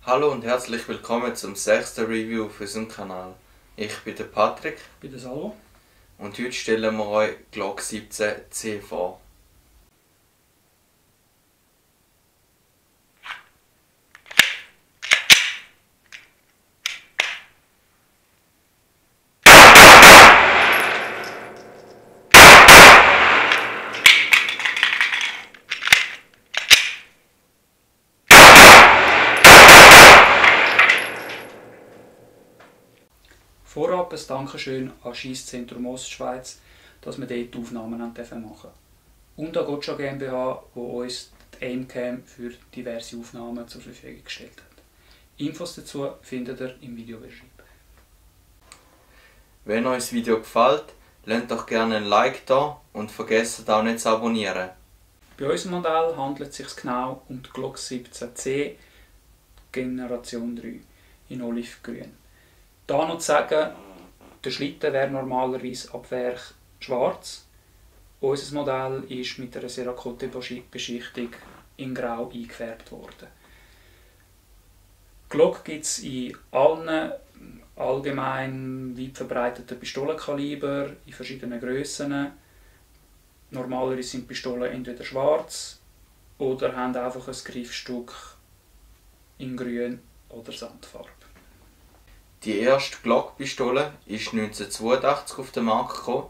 Hallo und herzlich willkommen zum 6. Review für unseren Kanal. Ich bin der Patrick. Ich bin der Salvo. Und heute stellen wir euch Glock 17C vor. Vorab ein Dankeschön an Schiesszentrum Ostschweiz, dass wir dort Aufnahmen machen dürfen. Und an Gotcha GmbH, die uns die Aimcam für diverse Aufnahmen zur Verfügung gestellt hat. Infos dazu findet ihr im Videobeschreibung. Wenn euch das Video gefällt, lasst doch gerne ein Like da und vergesst auch nicht zu abonnieren. Bei unserem Modell handelt es sich genau um die Glock 17C Generation 3 in Olivgrün. Da noch zu sagen, der Schlitten wäre normalerweise ab Werk schwarz. Unser Modell ist mit einer Cerakote-Beschichtung in Grau eingefärbt worden. Glock gibt es in allen allgemein weit verbreiteten Pistolenkaliber, in verschiedenen Grössen. Normalerweise sind die Pistolen entweder schwarz oder haben einfach ein Griffstück in grün oder Sandfarbe. Die erste Glock-Pistole ist 1982 auf den Markt gekommen.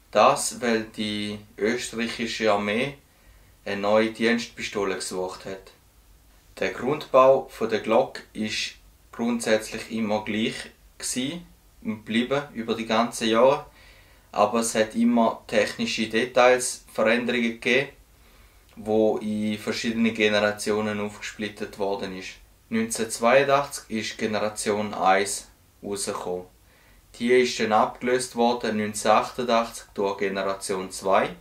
Das, weil die österreichische Armee eine neue Dienstpistole gesucht hat. Der Grundbau der Glock ist grundsätzlich immer gleich und blieben über die ganzen Jahre, aber es hat immer technische Details, Veränderungen gegeben, wo in verschiedene Generationen aufgesplittet worden ist. 1982 ist Generation 1 rausgekommen. Die ist dann abgelöst worden 1988 durch Generation 2.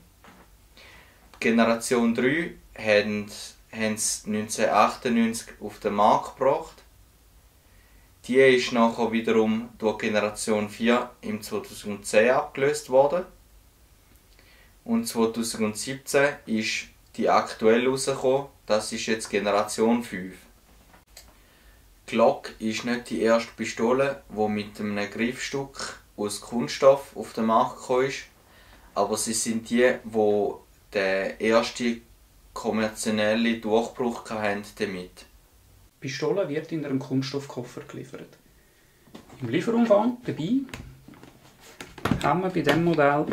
Generation 3 haben sie 1998 auf den Markt gebracht. Die ist nachher wiederum durch Generation 4 im 2010 abgelöst worden. Und 2017 ist die aktuell rausgekommen, das ist jetzt Generation 5. Glock ist nicht die erste Pistole, die mit einem Griffstück aus Kunststoff auf den Markt gekommen ist, aber sie sind die den ersten kommerziellen Durchbruch hatten damit. Die Pistole wird in einem Kunststoffkoffer geliefert. Im Lieferumfang dabei haben wir bei diesem Modell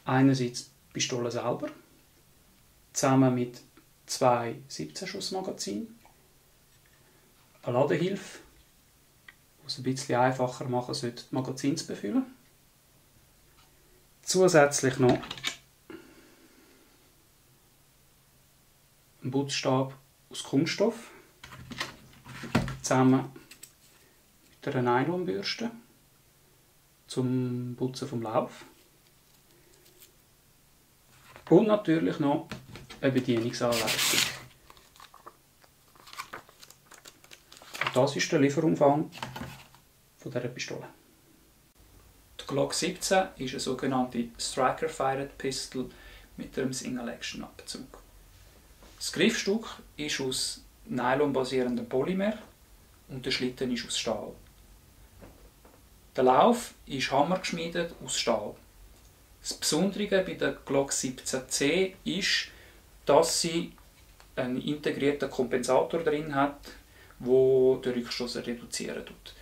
einerseits die Pistole selber, zusammen mit 2 17-Schuss-Magazine, eine Ladehilfe, die es ein bisschen einfacher machen sollte, die Magazine zu befüllen. Zusätzlich noch ein Putzstab aus Kunststoff, zusammen mit einer Nylonbürste zum Putzen vom Lauf. Und natürlich noch eine Bedienungsanleitung. Das ist der Lieferumfang dieser Pistole. Die Glock 17 ist eine sogenannte Striker-Fired Pistol mit einem Single-Action-Abzug. Das Griffstück ist aus Nylon-basierendem Polymer und der Schlitten ist aus Stahl. Der Lauf ist hammergeschmiedet aus Stahl. Das Besondere bei der Glock 17C ist, dass sie einen integrierten Kompensator drin hat, der den Rückstoß reduzieren tut.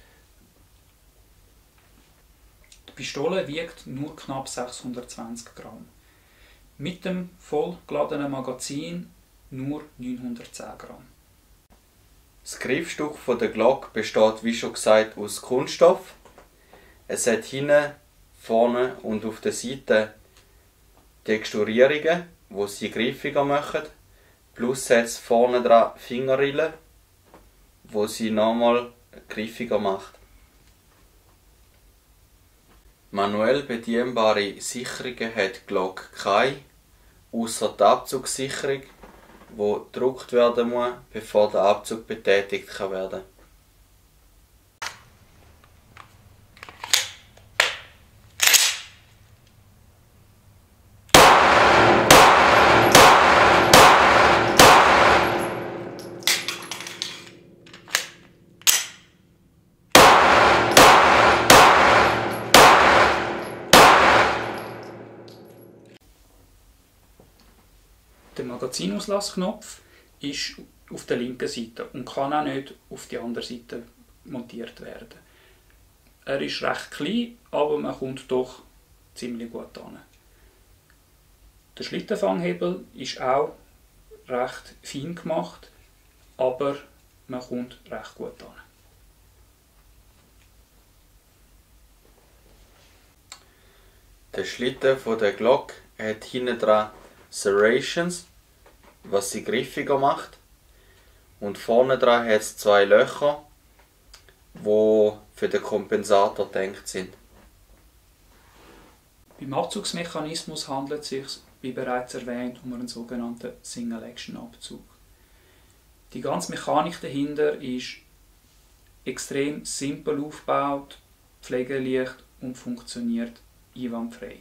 Die Pistole wiegt nur knapp 620 Gramm. Mit dem vollgeladenen Magazin nur 910 Gramm. Das Griffstück der Glock besteht, wie schon gesagt, aus Kunststoff. Es hat hinten, vorne und auf der Seite Texturierungen, die sie griffiger machen. Plus hat es vorne dran Fingerrillen, die sie nochmal griffiger macht. Manuell bedienbare Sicherungen hat die Glock keine, ausser die Abzugssicherung, die gedrückt werden muss, bevor der Abzug betätigt werden kann. Der Magazinauslausknopf ist auf der linken Seite und kann auch nicht auf die andere Seite montiert werden. Er ist recht klein, aber man kommt doch ziemlich gut an. Der Schlittenfanghebel ist auch recht fein gemacht, aber man kommt recht gut an. Der Schlitten von der Glock hat hinten dran Serrations, was sie griffiger macht. Und vorne dran hat es 2 Löcher, die für den Kompensator gedacht sind. Beim Abzugsmechanismus handelt es sich, wie bereits erwähnt, um einen sogenannten Single-Action-Abzug. Die ganze Mechanik dahinter ist extrem simpel aufgebaut, pflegeleicht und funktioniert einwandfrei.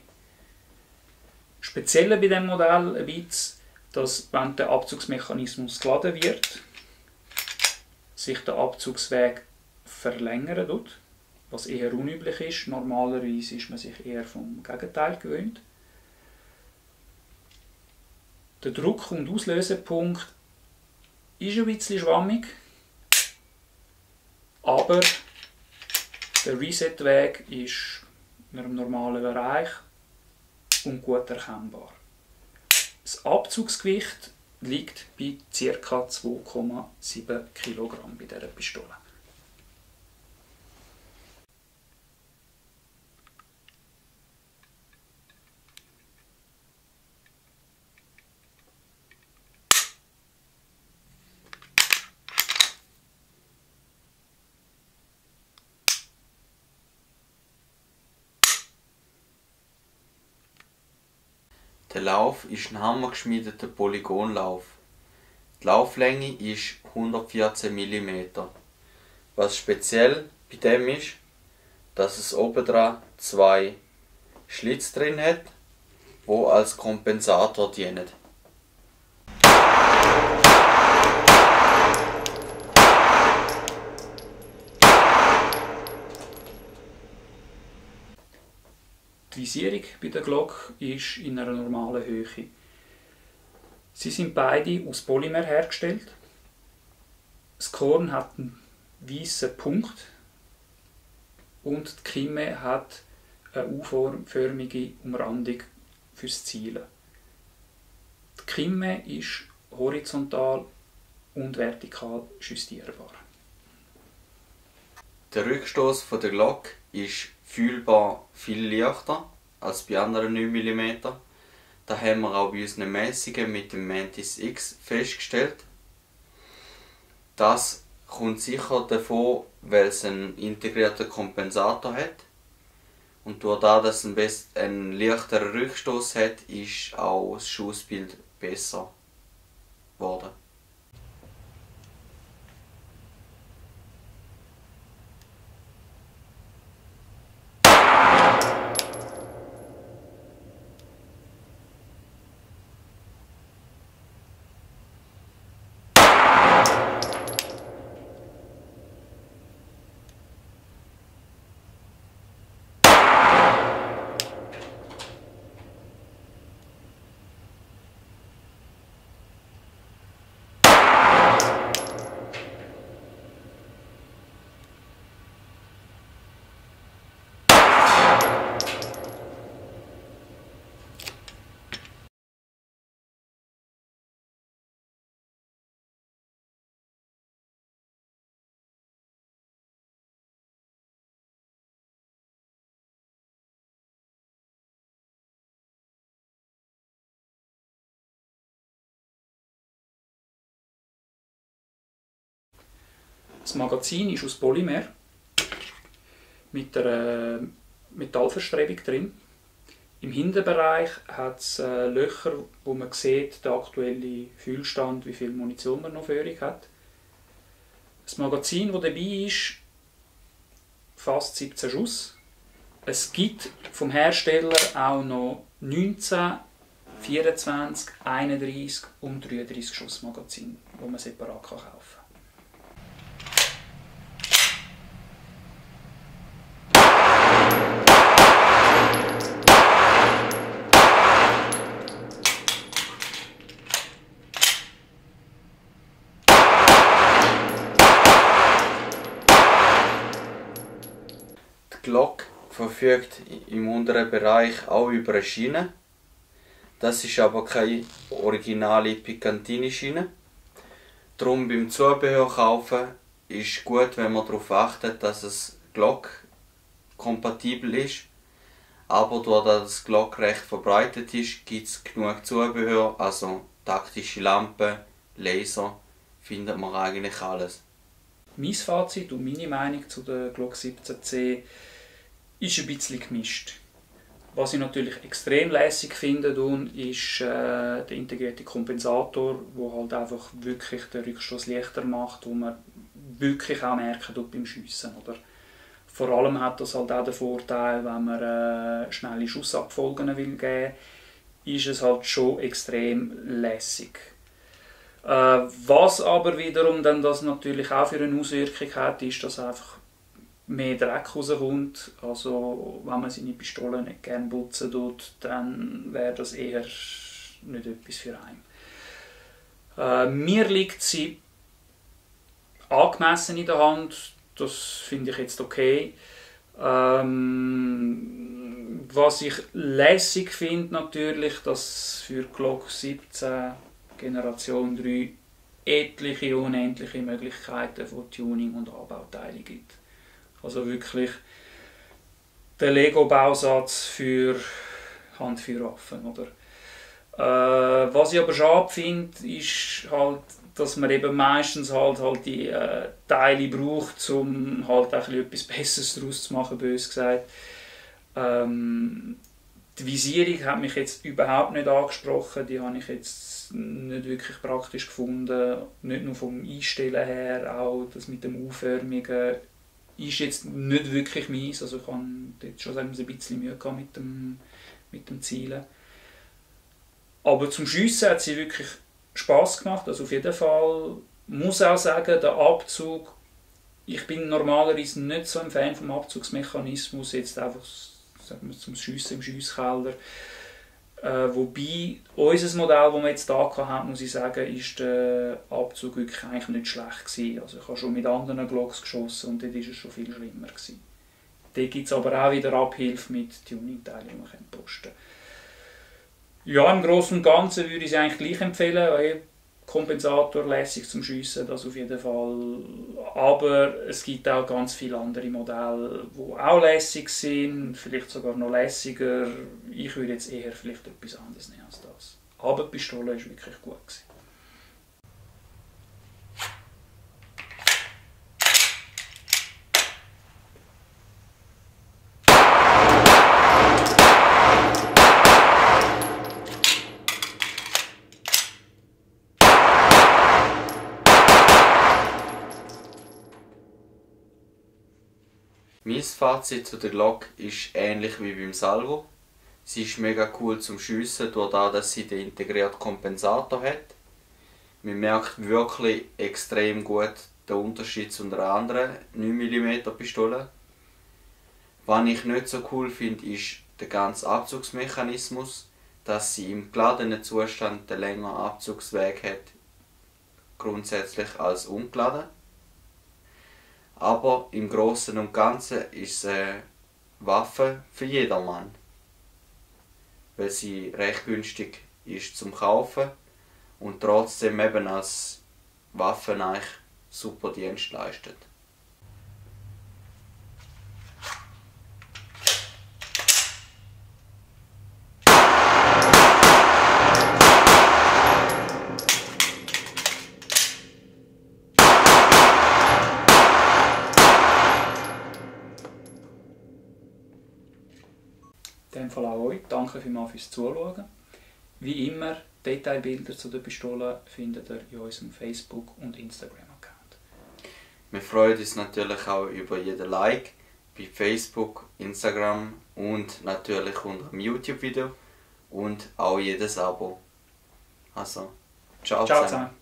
Speziell bei diesem Modell ein bisschen, dass wenn der Abzugsmechanismus geladen wird, sich der Abzugsweg verlängern tut, was eher unüblich ist. Normalerweise ist man sich eher vom Gegenteil gewöhnt. Der Druck- und Auslösepunkt ist ein bisschen schwammig, aber der Reset-Weg ist in einem normalen Bereich und gut erkennbar. Das Abzugsgewicht liegt bei ca. 2,7 kg bei dieser Pistole. Der Lauf ist ein hammergeschmiedeter Polygonlauf. Die Lauflänge ist 114 mm. Was speziell bei dem ist, dass es obendran 2 Schlitze drin hat, die als Kompensator dienen. Die Visierung bei der Glock ist in einer normalen Höhe. Sie sind beide aus Polymer hergestellt. Das Korn hat einen weißen Punkt und die Kimme hat eine U-förmige Umrandung fürs Zielen. Die Kimme ist horizontal und vertikal justierbar. Der Rückstoß der Glock ist fühlbar viel leichter als bei anderen 9 mm. Das haben wir auch bei unseren Mäßigen mit dem Mantis X festgestellt. Das kommt sicher davon, weil es einen integrierten Kompensator hat. Und durch das, dass es einen leichteren Rückstoß hat, ist auch das Schussbild besser geworden. Das Magazin ist aus Polymer mit einer Metallverstrebung drin. Im Hinterbereich hat es Löcher, wo man sieht, der aktuelle Füllstand, wie viel Munition man noch Führung hat. Das Magazin, das dabei ist, fast 17 Schuss. Es gibt vom Hersteller auch noch 19, 24, 31 und 33 Schuss Magazin, die man separat kaufen kann. verfügt im unteren Bereich auch über eine Schiene. Das ist aber keine originale Piccantini-Schiene. Darum beim Zubehör kaufen ist gut, wenn man darauf achtet, dass es Glock-kompatibel ist. Aber da das Glock recht verbreitet ist, gibt es genug Zubehör, also taktische Lampen, Laser, findet man eigentlich alles. Mein Fazit und meine Meinung zu der Glock 17C ist ein bisschen gemischt. Was ich natürlich extrem lässig finde, ist der integrierte Kompensator, der halt einfach wirklich den Rückstoß leichter macht, wo man wirklich auch merken beim Schiessen. Oder? Vor allem hat das halt auch den Vorteil, wenn man schnelle Schussabfolgen will geben, ist es halt schon extrem lässig. Was aber wiederum dann das natürlich auch für eine Auswirkung hat, ist, dass einfach mehr Dreck rauskommt. Also wenn man seine Pistole nicht gerne putzen tut, dann wäre das eher nicht etwas für einen. Mir liegt sie angemessen in der Hand, das finde ich jetzt okay. Was ich lässig finde natürlich, dass für Glock 17 Generation 3 etliche, unendliche Möglichkeiten von Tuning und Anbauteilen gibt. Also wirklich der Lego-Bausatz für Handfeuerwaffen. Oder? Was ich aber schade finde, ist halt, dass man eben meistens halt die Teile braucht, um halt auch etwas Besseres daraus zu machen, bös gesagt. Die Visierung hat mich jetzt überhaupt nicht angesprochen, die habe ich jetzt nicht wirklich praktisch gefunden, nicht nur vom Einstellen her, auch das mit dem U-förmigen ist jetzt nicht wirklich meins, also ich habe jetzt schon ein bisschen Mühe gehabt mit dem Zielen. Aber zum Schiessen hat sie wirklich Spass gemacht, also auf jeden Fall. Ich muss auch sagen, der Abzug, ich bin normalerweise nicht so ein Fan vom Abzugsmechanismus, jetzt einfach sagen wir, zum Schiessen im Schiesskeller. Wobei, unser Modell, das wir jetzt hier hatten, muss ich sagen, ist der Abzug wirklich eigentlich nicht schlecht gewesen. Also ich habe schon mit anderen Glocks geschossen und dort war es schon viel schlimmer gewesen. Dort gibt es aber auch wieder Abhilfe mit Tuning-Teilen, die man posten kann. Ja, im Großen und Ganzen würde ich es eigentlich gleich empfehlen. Kompensator, lässig zum Schiessen, das auf jeden Fall. Aber es gibt auch ganz viele andere Modelle, die auch lässig sind, vielleicht sogar noch lässiger. Ich würde jetzt eher vielleicht etwas anderes nehmen als das. Aber die Pistole war wirklich gut gewesen. Mein Fazit zu der Glock ist ähnlich wie beim Salvo. Sie ist mega cool zum Schiessen, dadurch, dass sie den integrierten Kompensator hat. Man merkt wirklich extrem gut den Unterschied zu einer anderen 9 mm Pistole. Was ich nicht so cool finde, ist der ganze Abzugsmechanismus, dass sie im geladenen Zustand den längeren Abzugsweg hat, grundsätzlich als ungeladen. Aber im Großen und Ganzen ist es eine Waffe für jedermann, weil sie recht günstig ist zum Kaufen und trotzdem eben als Waffe eigentlich super Dienst leistet. In dem Fall auch euch. Danke vielmals fürs Zuschauen. Wie immer, Detailbilder zu der Pistole findet ihr in unserem Facebook- und Instagram-Account. Wir freuen uns natürlich auch über jeden Like bei Facebook, Instagram und natürlich unter dem YouTube-Video und auch jedes Abo. Also, ciao zusammen.